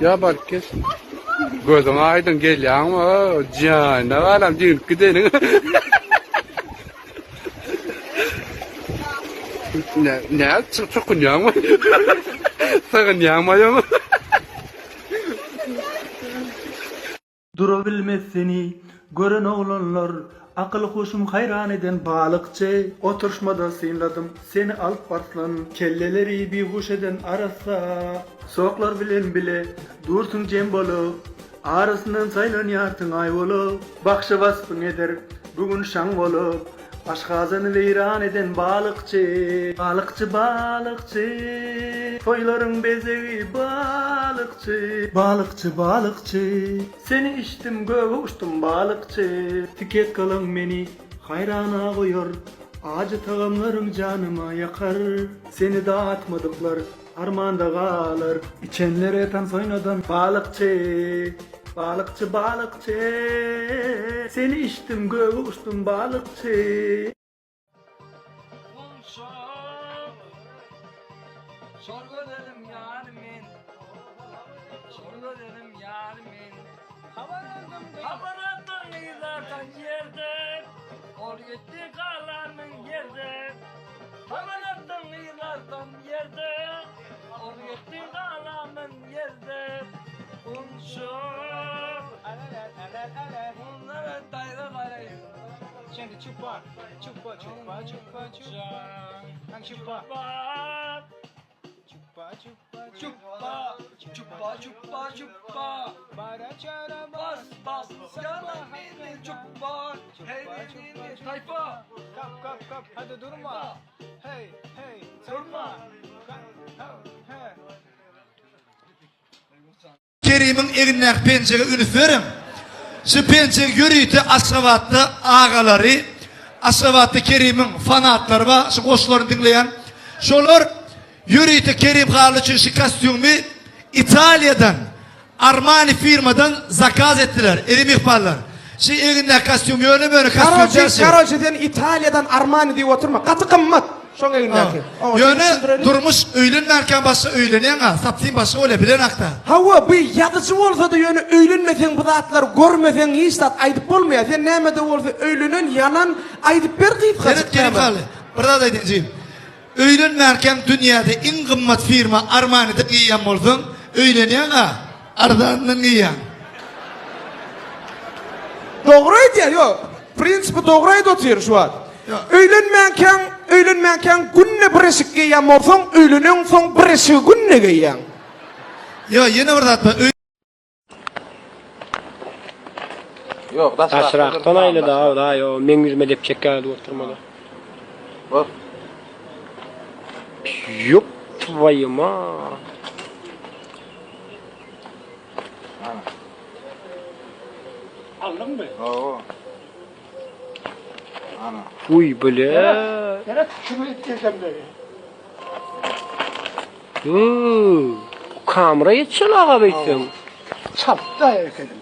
Ýa baryp gel. Gözüň aýdyň gelýäňmi? Jana balam düýnüp gideniň. Ne, ne çokunýaňmy? Sygynýaňmy aýagyňa? Durabilmez seni gören oglanlar Akyl huşum haýran eden balykçy Oturşmada synladym seni Alp Arslan Kelleleri bihuş eden arassa Soklar bilen bile dursuň jem bolup Arasyndan saýlanýarsyň aý bolup Bagşy waspyň eder bu gün şaň bolup Aşgazany weýran eden balykçy Balykçy balykçy Toýlaryň bezegi balykçy Balykçy balykçy Seni içdim göge uçdum balykçy Tiketkalaň meni haýrana goýar Ajy tagamlaryň janyma ýakar Seni datmadyklar armanda galar Içenlere tans oýnadan balykçy Balykçy balykçy Seni içdim göge uçdum balykçy. Gulşan Şol gözelim ýary men Şol gözelim ýary men Habar aldym Habar aldym yzardan ýerden Ol gitdi galanyn ýerde Habar aldym yzardan ýerden Ol gitdi galanyn ýerde Gulşan Munlara daýza garaýyn Şimdi çupa, çupa, çupa, çupa, çupa. Lan çupa. Çupa, çupa, Çupa, çupa, çupa, çupa. Bara çara Bas, bas, yalan beni çupa. Hey beni tayfa. Kap, kap, kap. Hadi durma. Hey, hey. Durma. Kap, ha, he. Kerimiň egnindäki penjege üns beriň. Şu penjegi ýörite Aşgabatda agalary, Aşgabatda Kerimiň fanatlary bar, şu goşgularyny diňleýän. Şolar ýörite Kerim Hally üçin şu kostýumy Italiýadan, Armani firmadan zakaz etdiler, eziz myhmanlar. Şu egnindäki kostýum ýöne-möne kostýum Karoçi, däl şu. karoçi sen Italiýadan Armani diýip oturma. Gaty gymmat şoň egnindäki. Oňa Ýöne düşündireli. durmuş öýlenmänkäň başga öýlenýäň-a, sapsyn başga bolýar, bilenakda. Hawa, bu ýazyjy bolsa-da ýöne öýlenmeseň bu zatlary görmeseň hiç zat aýdyp bolmaýar. Sen näme-de bolsa öýlenen ýalan aýdyp ber gysgajyk Seret Kerim näme. Hally, bir zat aýdaýyn jigim. Öýlenmänkäň dünýäde iň gymmat firma Armanide geýýän bolsaň, öýlenýäň-a, arzanyndan geýýäň. Dogry aýdýar, ýok. Prinsipi dogry aýdyp otyr şu wagt. Öýlenmänkäň, öýlenmänkäň günde bir eşik geýýän bolsaň, öýleneňsoň bir eşigi günde geýýäň. Ýok, ýene bir zat bar. Ýok, Daşrakdan aýla da, daýy, o meň ýüzüme depjek ýaly durup oturma-da. Bor. Ýop twoýu mat. Ana. Aldyňmy? Hawa. Ana. Uý, bile. Seret, şunu itdirsemleri. Huu, kamera ýetişen aga beýtseň. Çapda erkedim.